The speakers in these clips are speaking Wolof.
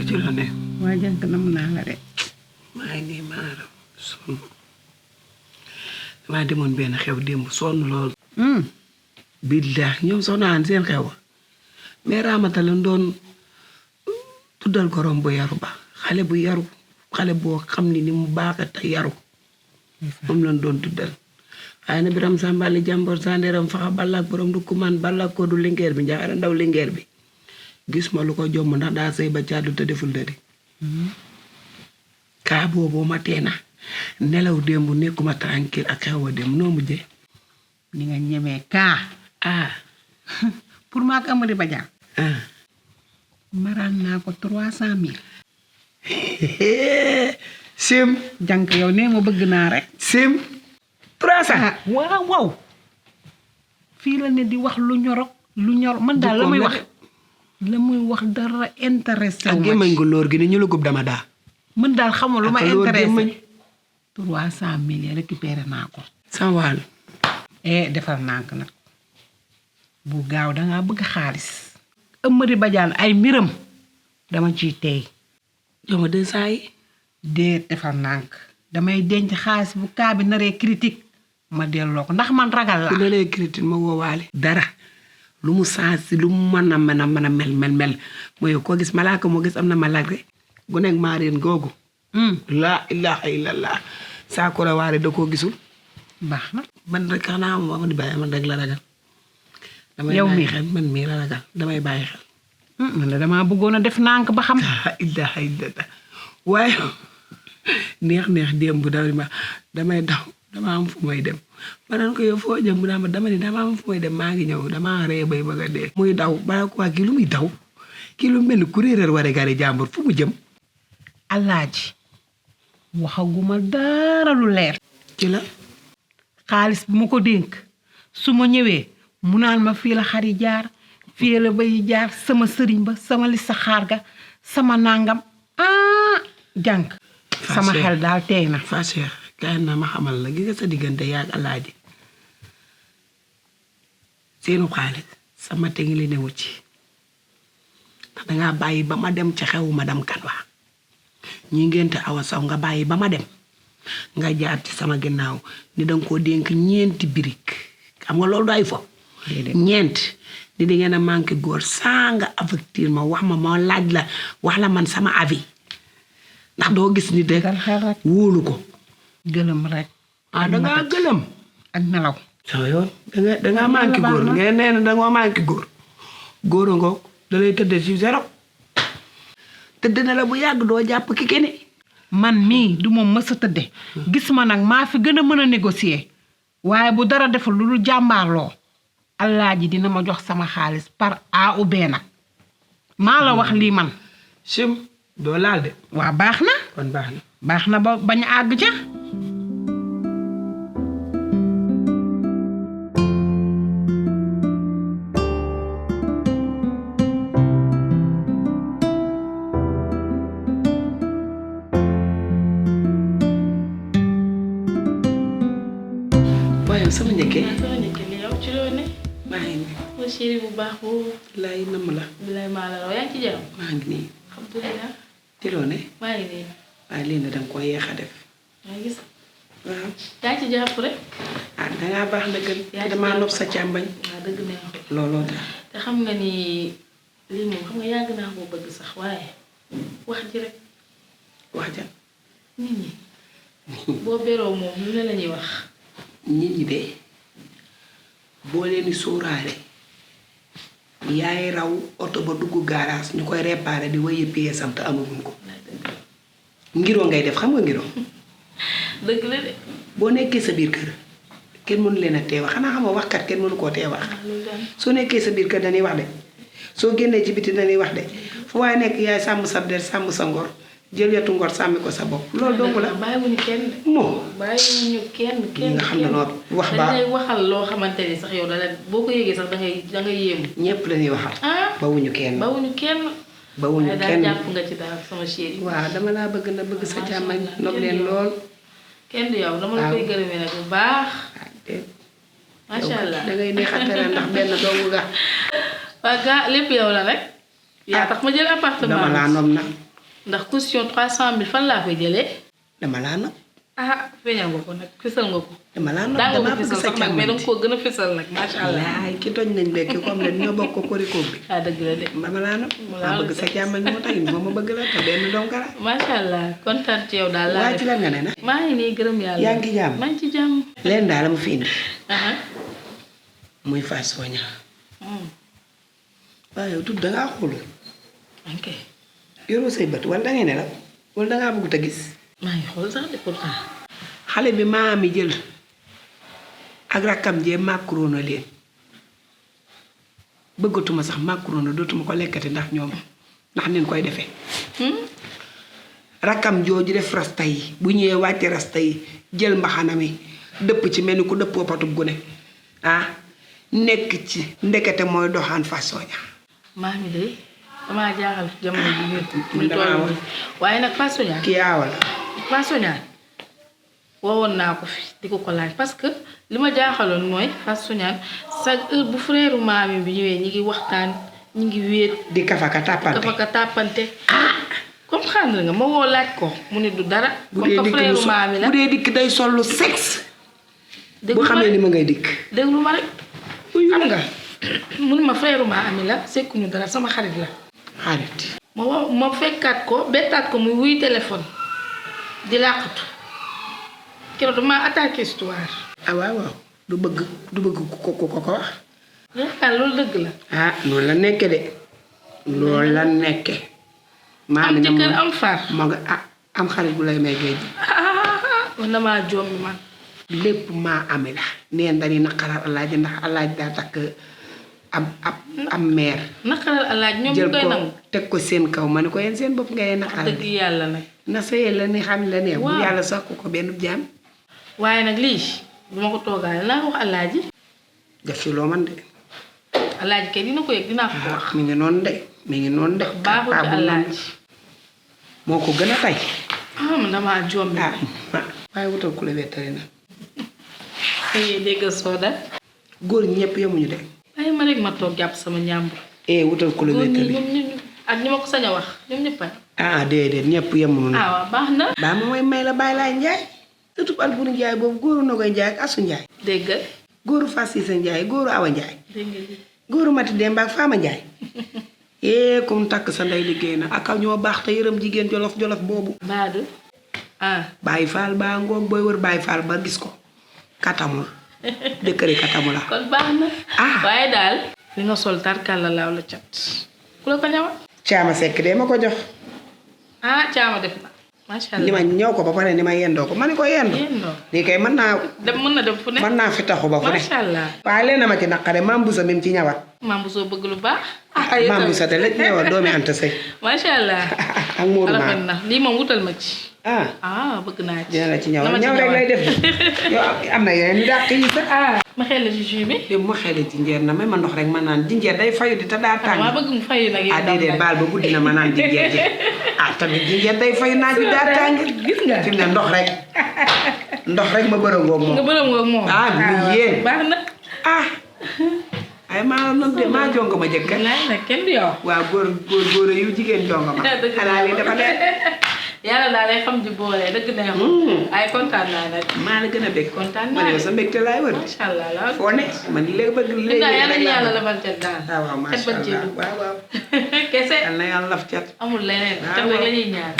ci la ne. waa jànk nam naa la de. maa ngi nii maara sonn damaa demoon benn xew démb sonn lool. billaah ñoom soxna An seen xew mais Ramata la doon tuddal gorom bu yaru ba xale bu yaru xale boo xam ni mu baax te yaru moom lañ doon tuddal waaye na biram sambali jàmbor sanderam faxa balak borom du kuman balak ko du lingeer bi njaxara ndaw lingeer bi gis ma lu ko jomm ndax daa sëy ba caadu te deful dëri kaa boobu ma teena nelaw démb nekkuma tranquille ak xew a dem noo mujjee ni nga ñemee kaa pour maak Amady Badiane maraan naa ko 300 000 sim jànk yow nee ma bëgg naa rek sim 300 waaw fii la ne di wax lu ñorok lu ñor man daal la muy wax dara intéressé ak gémmañ gu lóor gi ne ñu la gub dama daa man daal xamul lu ma intéressé 300 000 récupéré naa ko sa wàll defal nànk nag bu gaaw dangaa bëgg xaalis Amady Badiane ay mbiram dama ciy tey jox ma 200 yi déet defal nànk damay denc xaalis bu kaa bi naree critique ma delloo ko ndax man ragal la bu naree critique ma woowaale dara lu mu saasi lu mu mën a mel mooy ko gis malaaka moo gis am na malaak rek gu nekk maareen googu laa ilaha illallah saakura waare da koo gisul baax na man rek xanaa ma di bàyyi man rek la ragal yow mii xel man mii la ragal damay bàyyi xel man la damaa bëggoon a def nànk ba xam ilaha illallah waaye neex démb damay daw dama am fu may dem ma naan ko yow foo jëm mu naa ma dama am fu may dem maa ngi ñëw dama ree bay bëgg a dee muy daw bala ko waa kii lu muy daw kii lu mel ni ku réeral ware gari jàmbur fu mu jëm Alaaji waxaguma dara lu leer ci la xaalis bu ma ko dénk su ma ñëwee mu naan ma fii la xari jaar fii la bay jaar sama sëriñ ba sama li sa xaar ga sama nangam jànk sama xel daal tey na Facheikh kaay na ma xamal la gi nga sa diggante yaag Alaaji seenu xaalis sama te ngi leen newu ci ndax dangaa bàyyi ba ma dem ci xewu ma dem kan waa ñi ngente awa saw nga bàyyi ba ma dem nga jaar ci sama ginnaaw ni danga koo dénk ñeenti birig xam nga loolu day fo ñeent ni di ngeen a manqué góor saa nga affectir ma wax ma laaj la wax la man sama avis ndax doo gis ni de wóolu ko gëlëm rek dangaa gëlëm ak nelaw sama yoon dangaa manqué góor ngeen nee na danga manqué góor a ngoog da lay tëdd ci zéro tëdd na la bu yàgg doo jàpp ki kene man mii du moom mës a tëdde gis ma nag maa fi gën a mën a négocier waaye bu dara deful lu dul jàmbaarloo Alaaji dina ma jox sama xaalis par A ou B nag maa la wax lii man sim doo laal de waa baax na kon baax na ba bañ a àgg ca sama njëkkee li yow ci loo ne maa ngi nii ma chéri bu baax boobu lay namm la bilay maa la raw yaa ngi ci jàmm maa ngi nii alhamdulilah ci loo ne maa ngi nii waaye lii na danga ko yeex a def maa gis waaw yaa ngi ci jàpp rek dangaa baax na gën damaa nopp sa càmbañ waaw dëgg neexul looloo tax te xam nga ni lii moom xam nga yàgg naa koo bëgg sax waaye wax ji rek wax ja nit ñi boo beroo moom lu ne la ñuy wax nit ñi de boo leen di sóoraale yaay raw oto ba dugg garage ñu koy réparé di wéye pièce am te amaguñ ko ngiroo ngay def xam nga ngiroo dëgg la de boo nekkee sa biir kër kenn mënu leen a tee wax xanaa xam nga waxkat kenn mënu koo tee wax soo nekkee sa biir kër dañuy wax de soo génnee ci biti dañuy wax de fu waaye nekk yaay sàmm sa der sàmm sa ngor jël yetu ngor sàmmi ko sa bopp loolu dong la bàyyiwuñu kenn moo bàyyiwuñu kenn nga xam ne noonu wax baax dañ lay waxal loo xamante ni sax yow dala boo ko yëgee sax dangay yéemu ñépp la ñuy waxal bawuñu kenn bawuñu kenn bawuñu daal kenn jàpp nga ci daal sama chéri waaw dama laa bëgg na bëgg sa càmmañ nopp leen lool kenn du yow dama la koy gërëmee nag bu baax macha allah dangay neex a tere ndax benn dong nga waa gaa lépp yow la rek yaa tax ma jël appartement dama laa nopp nag ndax caution 300 000 fan laa koy jëlee. dama laa nopp. ah feeñal nga ko nag fisal nga ko. dama laa nopp daa nga damaa ko bëgg fisal sa sax nag mais danga càmmoñ. koo gën a fisal nag macha allah. laay ki toj nañ lekk comme ne ñoo bokk ko koriko bi. ah dëgg la de. dama laa nopp. maa bëgg sa càmmoñ moo tax moo ma bëgg la te benn doom kara. macha allah kontaan ci yow daal laa waa def. ci lan nga ne nag. maa ngi nii gërëm yàlla. yaa ngi ci jàmm. maa ngi ci jàmm. leen daal la mu fi indi. aha muy fas soña. waaye yow tudd dangaa xoolu. ok. yoroo say bët wala dangay nelaw wala dangaa bëgg te gis. maa ngi xool sax de pourtant. xale bi maa mi jël ak rakkam jee macaroni leen bëggatuma sax macaroni dootuma ko lekkati ndax ñoom ndax nin koy defee. rakkam jooju def rasta yi bu ñëwee wàcce rasta yi jël mbaxana mi dëpp ci mel ni ku dëppoo patub gune ah nekk ci ndekete mooy doxaan façoña. maa mi de damaa jaaxal jamono ji man damaa toll waaye nag façon kii aawa la. façonnaire woowoon naa ko fi di ko laaj parce que li ma jaaxaloon mooy façonnaire chaque heure bu frère maami bi ñëwee ñi ngi waxtaan ñi ngi wéet di kafaka tàppante dafa ka tàppante comprendre nga ma woo laaj ko mu ne du dara bu comme dee que dikk frère maami la bu dee dikk day sollu sexe bu déglu ma xamee rek ni ma ngay dikk. déglu ma rek xam nga mun ma frère maami la sekkuñu dara sama xarit la xarit. ma woo ma fekkaat ko bettaat ko muy wuy téléphone di làqatu keroog dama attaqué histoire. ah waaw waaw du bëgg ku ko wax. yaakaar loolu dëgg la. ah noonu la nekke de loolu la nekke. maa am ngi jëkkër am far. ma nga am xarit bu lay may géej. man damaa jommi man. lépp maa ame la. neen dañuy naqaral alaaji ndax alaaji daa takk am meer. naqaral alaaj ñoom ñu jël koy ko nangu. teg ko seen kaw ma ne ko yéen seen bopp ngay naqaral. dëgg yàlla nag. na sëyee la ni xam la ne. bu waaw yàlla sax ko benn jaam. waaye nag lii bu ma ko toogaale naa ko wax alaaji. def ci loo man de. alaaji kay dina ko yëg dinaa ko wax. mi ngi noonu de mi ngi noonu de. baaxul ci alaaji. moo ko gën a tay. man damaa jommi. waaye wutal ku la wettali na. dégg Soda. góor ñëpp yemuñu de. bàyyi ma rek ma toog jàpp sama ñàmbur. wutal ku la góor ñi wettali. ñoom ñëpp ak ñi ma ko sañ a wax ñoom ñëpp a. déedéet ñëpp yemuñu na. waaw baax na. baa ma mooy may la bàyyi laay njaay. surtout Alboury Njaay boobu góoru Nogoy Njaay ak Asu Njaay. dégg nga. góoru Fassisa Njaay góoru Awa Njaay. dégg nga. góoru Mati Demba ak Faama Njaay. comme takk sa ndey liggéey na ak ñoo baax te yërëm jigéen jolof jolof boobu. Baadu. Baay Faal baa ngoog booy wër Baay Faal ba gis ko. katamul dëkkëri katamul la. kon baax na. waaye daal. li nga sol tarkal la laaw la cat. ku la ko ñawal. caama sekk de ma ko jox. caama def na. macha allah ni ma ñëw ko ba pare ni ma yendoo ko ma ni ko yendoo. lii kay mën naa. mën na dem fu ne. mën naa fi taxu ba fu ne. macha allah. waaye leen na ma ci naqare maam bu sa mi ci ñawat. maam bu soo bëgg lu baax. maam bu sa te la ci ñawat doomi Anta Sëy. macha allah. ak Moodu rafet Maam. na lii moom wutal ma ci. bëgg naa ci. dina la ci ñaw ñaw rek lay def yow am na yeneen dàq yi sax. ma xel la ci jus bi. yow bu ma xeele jinjeer na may ma ndox rek ma naan jinjeer day fayu di te daa tàng. maa bëgg mu fayu nag yow. déedéet baal ba guddi na ma naan jinjeer ji. tamit jinjeer day fayu naaj bi daa tàng. gis nga fi mu ne ndox rek ma bërëngoo moom. nga bërëngoo moom. bu yéen. baax na. ay maa noonu de maa jongo ma jëkk. laay nag kenn du yow. waaw góor yu jigéen jongo ma. xanaa lii dafa leer. yàlla daal lay xam ji boole dëgg neexul. ay kontaan naa nag. maa la gën a bëgg. kontaan naa man yow sa mbégte laay wër. macha allah la. foo ne man léegi bëgg léegi yàlla na yàlla lafal cat daal. waaw macha allah waaw. kese. yal na yàlla laf cat. amul leneen. cat rek la ñuy ñaar.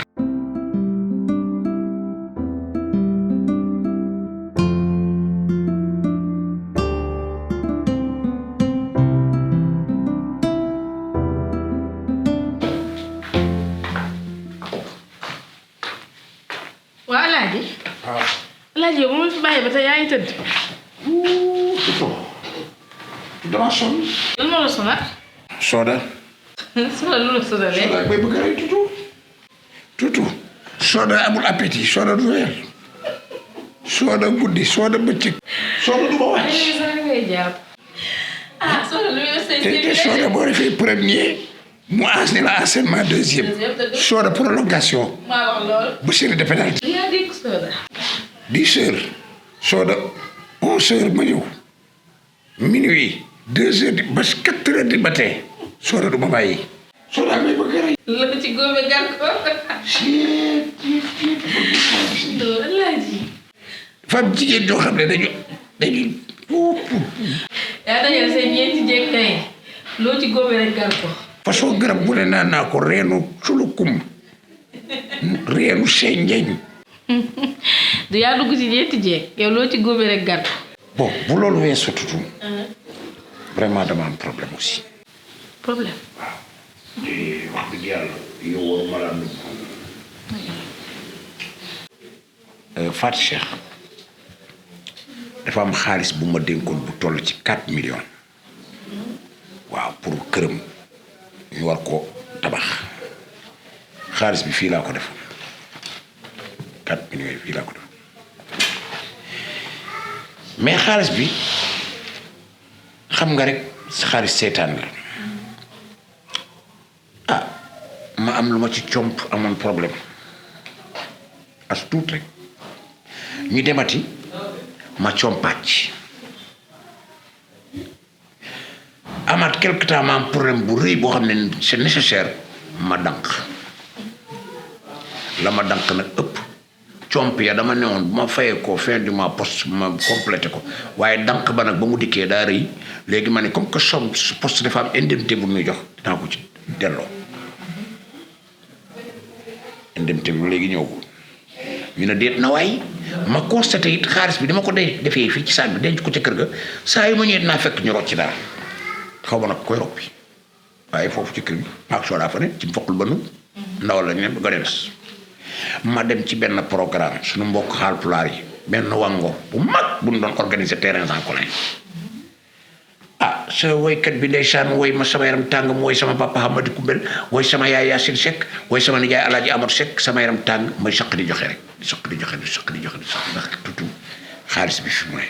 waa Alaaji. Alaaji yow ba ma fi bàyyi ba tey yaa ngi tëdd. damaa sonn. lan moo la sonal. Soda. Soda lu la sonalee. Soda bay bëgg a rey tutu. Soda amul appétit Soda du reer. Soda guddi Soda bëccëg. Soda du ma wàcc. Soda lu muy def say te Soda boo defee premier mu enseigné la enseignement deuxième. Soda prolongation. maa wax lool. bu série de pénalty. yaa dégg Soda. 10 heures. Soda 11 heures ma ñëw. minuit 2 heures ba 4 heures du matin. Soda du ma bàyyi. Soda may bëgg rey. la ci góobe gar ko. non Aladji. Fam jigéen joo xam ne dañuy yaa dajale seen ñeenti jeeg kay loo ci góobe rek gar ko. façon garab bu ne naan naa ko reenu sulukum reenu senjeñ. du yaa dugg ci ñeenti jeeg yow loo ci góobe rek gar ko. bon bu loolu weesoo tuuti vraiment dama am problème aussi. problème. waaw te wax dëgg yàlla yow waruma laa dugg. Fatou Cheikh dafa am xaalis bu ma dénkoon bu toll ci 4 millions waaw pour këram ñu war ko tabax xaalis bi fii laa ko defoon 4 millions yi fii laa ko defoon mais xaalis bi xam nga rek xaalis seetaan la ah ma am lu ma ci comp amoon problème as tuut rek ñu demati ma compaat ci amaat quelque temps ma am problème bu rëy boo xam ne c'est nécessaire ma dank la ma dank nag ëpp comp ya dama newoon bu ma fayee ko fin du mois poste ma complété ko waaye dank ba nag ba mu dikkee daa rëy léegi ma ne comme que somme poste dafa am indemnité bu ñuy jox dinaa ko ci delloo indemnité bi léegi ñëw ko ñu ne déet na waay ma constaté it xaalis bi dama ko defee fii ci saag bi denc ko ca kër ga saa yu ma ñëwee dinaa fekk ñu rocc ci dara xaw ma nag koy roppi waaye foofu ci kër gi maak soo daa fa ne ci foqul ba nu ndawal la ñu ne ga des ma dem ci benn programme suñu mbokk Haalpulaar yi benn wango bu mag bu ñu doon organiser terrain en commun ah sa woykat bi ndeysaan woy ma sama yaram tàng mu woy sama papa Hamadi Kumbel woy sama yaay Yacine Seck woy sama nijaay Alaaji Amadou Seck sama yaram tàng may saq di joxe rek di saq di joxe di saq di joxe di saq ndax tuuti xaalis bi fi mu ne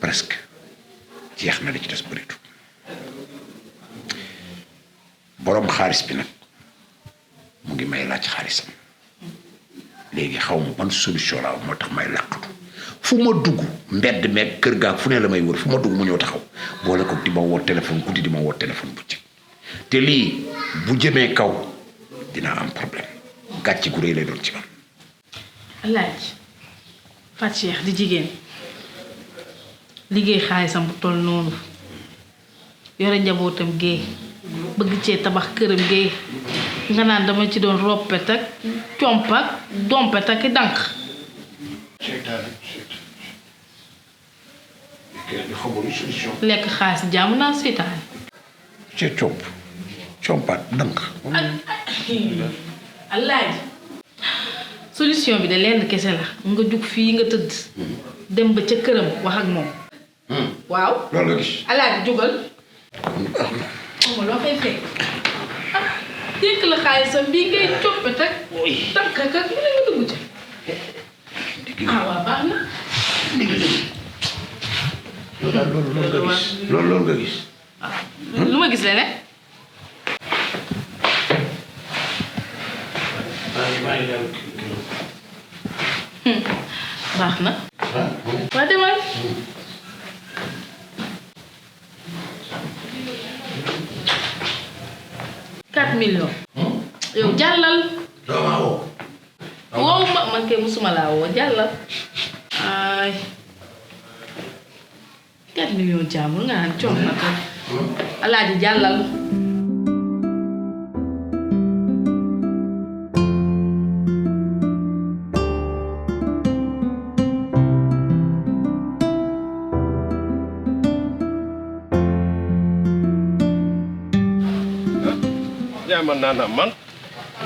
presque jeex na li ci des bëritu borom xaalis bi nag mu ngi may laaj xaalisam léegi xaw ma ban solution la moo tax may làqatu fu ma dugg mbedd meeg kër gaag fu ne la may wër fu ma dugg mu ñëw taxaw boole ko di ma woo téléphone guddi di ma woo téléphone bu ci te lii bu jëmee kaw dinaa am problème gàcce gu rëy lay doon ci man. Aladji Fatou Cheikh di jigéen liggéey xaalisam bu toll noonu yore njabootam géey bëgg cee tabax këram géey nga naan dama ci doon roppet ak comp ak dompet ak i dànk. lekk xaalis jàmm naa seetaan. ci compat dànk. Aladji solution bi de lenn kese la nga jug fii nga tëdd dem ba ca këram wax ak moom. waaw loolu la gis. Aladji jugal. xam loo fay fekk ah dénk la xaalisam bii ngay coppite ak tànk ak mu ne nga dugg ca. ah waaw baax na. loolu nga gis. lu ma gis leneen. baax na. waa demal. millions. yow jàllal. woo ma man kay musuma laa woo jàllal. ay 4 millions jàmbur nga naan coono na ko. Alaaji jàllal. jaay ma naan man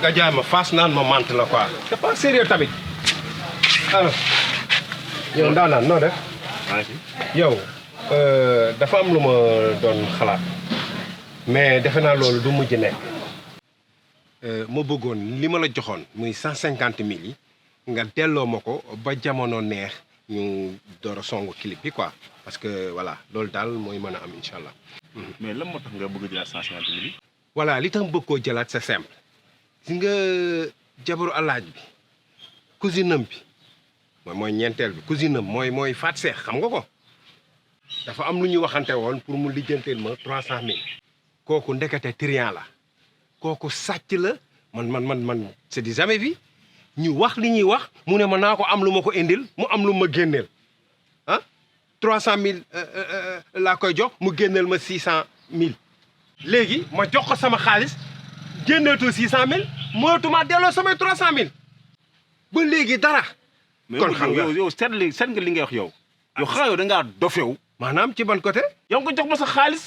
nga jaay ma faas naan ma mant la quoi c'est pas sérieux tamit alors yow ndaanaan noo def yow dafa am lu ma doon xalaat mais defe naa loolu du mujj nekk ma bëggoon li ma la joxoon muy 150 000 yi nga delloo ma ko ba jamono neex ñu door a songu clip bi quoi parce que voilà loolu daal mooy mën a am incha allah. mais lan moo tax nga bëgg jëlaat 150 000 yi. voilà li tax bëgg koo jëlaat c'est simple si nga jabaru alaaj bi cousine am bi mooy ñeenteel bi cousine am mooy Fatou Cheikh xam nga ko dafa am lu ñuy waxante woon pour mu lijjanteel ma 300 000 kooku ndekete trian la kooku sàcc la man c'est du jamais vu ñu wax li ñuy wax mu ne ma naa ko am lu ma ko indil mu am lu ma génneel ah 300 000 laa koy jox mu génneel ma 600 000 léegi ma jox ko sama xaalis génneetul 600 000 mootuma delloo samay 300 000 ba léegi dara. kon xam nga yow seet nga li ngay wax yow. yow xanaa yow da ngaa dof yow. maanaam ci ban côté. yow nga jox ma sa xaalis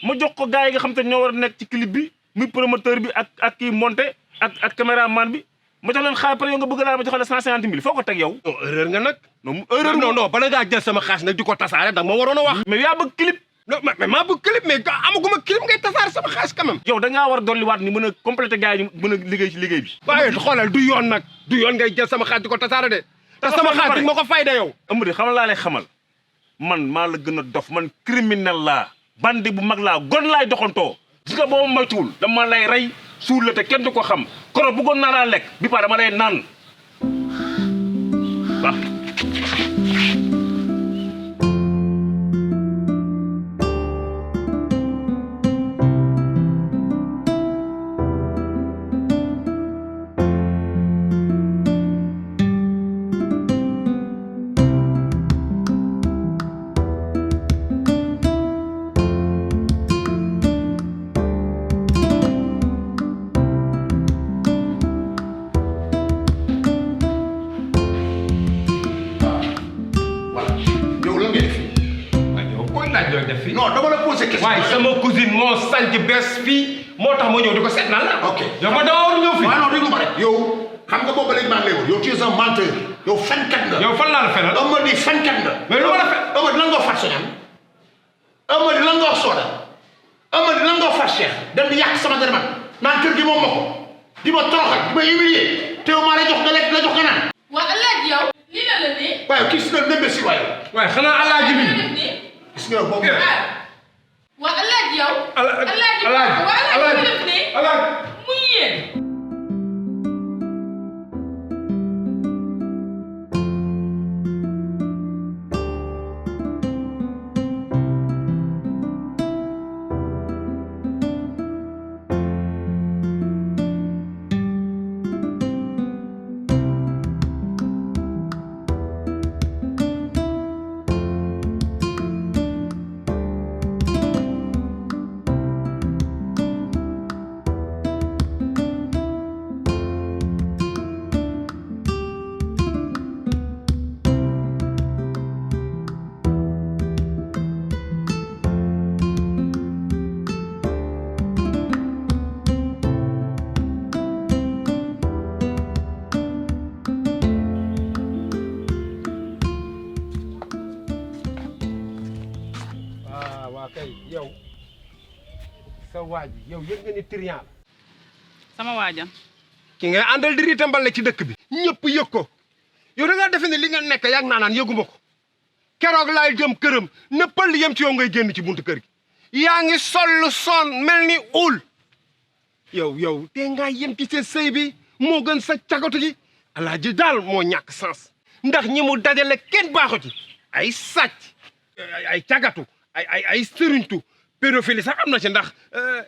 ma jox ko gars yi nga xam te ñoo war a nekk ci clip bi muy promoteur bi ak kii monté ak caméraman bi ma jox leen xaalis pare yow nga bëgg naa ma jox la 150 000 foo ko teg yow. non erreur nga nag. non erreur non bala ngaa jël sama xaalis nag di ko tasaare da nga ma waroon a wax. mais yaa bëgg clip. non mais maa bëgg clip mais amaguma clip ngay tasaare sama xaalis quand même. yow da ngaa war a dolliwaat ni mën a complété gars yi ñu mën a liggéey ci liggéey bi. waaye xoolal du yoon nag du yoon ngay jël sama xaalis di ko tasaare de. te sama xaalis ma ko fayda yow. Amady xamal laa lay xamal man maa la gën a dof man criminel laa bandi bu mag laa gon laay doxantoo. gis nga boobu moytuwul dama lay rey suul la te kenn du ko xam koro bëggoon naa laa lekk bi pare dama lay naan waaw. non dama la posé question. waaye sama cousine moo sanc bees fii moo tax ma ñëw di ko seet nan la. ok yow ma dama war a ñëw fii. waaw non déglu ma rek yow xam nga boobu ba léegi maa ngi lay wër yow tu es un menteur yow fenkat nga. yow fan laa la fenal. Amady fenkat nga. mais lu ma la fen. Amady lan nga fat Soñan Amady lan nga wax Soda Amady lan nga fat Cheikh dem di yàq sama derman naan kër gi moom ma ko di ma toroxal di ma humilier te yow maa lay jox nga lekk la jox nga naan. waa Aladji yow lii la la nii. waaye kii si na imbécile waaye. waaye xanaa Aladji bi. gis nga boobu. waa Aladji yow. Aladji muy yéen. kay yow sa waaj yow yëg nga ni trian la. sama waajan. ki ngay àndal di riite mbale ci dëkk bi. ñëpp yëg ko yow da ngaa defe ne li nga nekk yàgg naa naan yëguma ko keroog laay jëm këram nëppal yem ci yow ngay génn ci buntu kër gi yaa ngi sol son mel ni uul yow te ngaa yem ci seen sëy bi moo gën sa cagatu gi Alaaji daal moo ñàkk sens ndax ñi mu dajale kenn baaxu ci ay sàcc ay cagatu ay sëriñtu pédophile sax am na ci ndax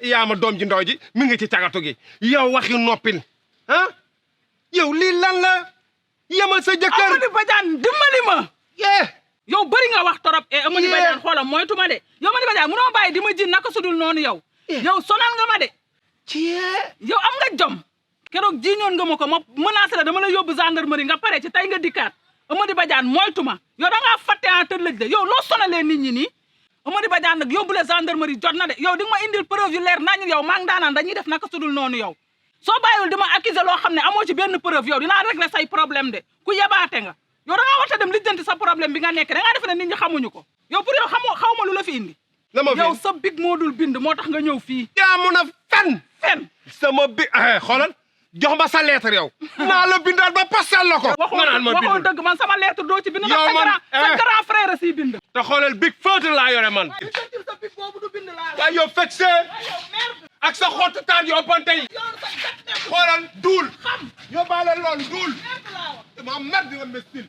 yaa ma doom ji ndaw ji mi ngi ci cagatu gi yow waxi noppin ah yow lii lan la yemal sa jëkkër Amady Badiane dimbali ma yow bëri nga wax torop Amady Badiane xoolam moytuma de yow Amady Badiane munoo bàyyi di ma ji naka sudul noonu yow yow sonal nga ma de yow am nga jom keroog jiñoon nga ma ko ma menacé la dama la yóbbu gendarmerie nga pare ci tey nga dikkaat Amady Badiane moytuma yow da ngaa fàtte en tëllëj de yow loo sonalee nit ñi nii Amady Badiane nag yóbbu la gendarmerie jot na de yow di nga ma indil preuve yu leer nañu yow maa ngi daanaan dañuy def naka sudul noonu yow soo bàyyiwul dama accuser loo xam ne amoo ci benn preuve yow dinaa régler say problème de ku yebaate nga yow da ngaa war a dem lijjanti sa problème bi nga nekk da ngaa defe ne nit ñi xamuñu ko yow pour yow xaw ma lu la fi indi yow sa big moo dul bind moo tax nga ñëw fii yaa mun a fen sama big xoolal jox ma sa lettre yow naa la bindal ba pasal la ko waxoo dëgg man sama lettre doo ci bind ndax sa grand frère si bind te xoolal big feutre laa yore man sa big boobu du bind laa waaye yow fekk see ak sa xottu taan yu ëppante yi xoolal duul yow baale loolu duul ma merde nga mestil